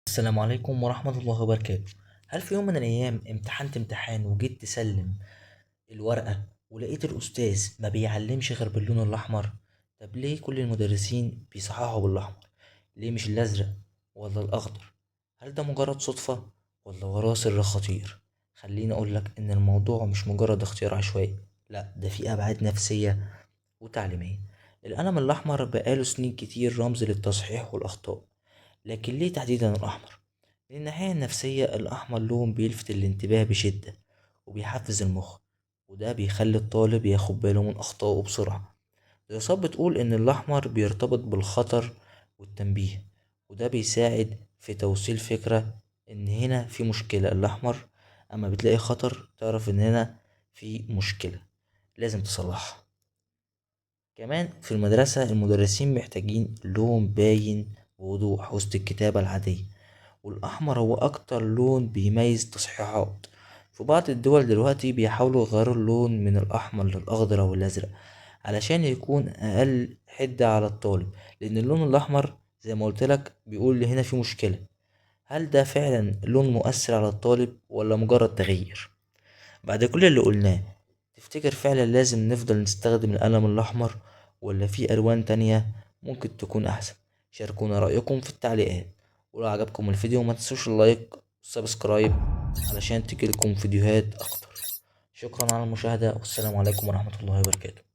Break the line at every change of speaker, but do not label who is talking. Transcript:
السلام عليكم ورحمة الله وبركاته. هل في يوم من الأيام امتحنت امتحان وجيت تسلم الورقة ولقيت الأستاذ ما بيعلمش غير باللون الأحمر؟ طب ليه كل المدرسين بيصححوا بالأحمر؟ ليه مش الأزرق ولا الأخضر؟ هل ده مجرد صدفة ولا وراه سر خطير؟ خليني أقولك إن الموضوع مش مجرد اختيار عشوائي، لا ده فيه أبعاد نفسية وتعليمية. القلم الأحمر بقاله سنين كتير رمز للتصحيح والأخطاء، لكن ليه تحديدا الأحمر؟ للناحية النفسية الأحمر لون بيلفت الانتباه بشدة وبيحفز المخ، وده بيخلي الطالب ياخد باله من أخطائه بسرعة. دراسات بتقول إن الأحمر بيرتبط بالخطر والتنبيه، وده بيساعد في توصيل فكرة إن هنا في مشكلة. الأحمر أما بتلاقي خطر تعرف إن هنا في مشكلة لازم تصلحها. كمان في المدرسة المدرسين محتاجين لون باين بوضوح وسط الكتابة العادية، والأحمر هو أكتر لون بيميز تصحيحات. في بعض الدول دلوقتي بيحاولوا يغيروا اللون من الأحمر للأخضر أو الأزرق علشان يكون أقل حدة على الطالب، لأن اللون الأحمر زي ما قلتلك بيقول هنا في مشكلة. هل ده فعلا لون مؤثر على الطالب ولا مجرد تغيير؟ بعد كل اللي قلناه، تفتكر فعلا لازم نفضل نستخدم القلم الأحمر ولا في ألوان تانية ممكن تكون أحسن؟ شاركونا رأيكم في التعليقات، ولو عجبكم الفيديو ما تنسوش ال like وال subscribe علشان تجيلكم فيديوهات أكتر. شكرا على المشاهدة، والسلام عليكم ورحمة الله وبركاته.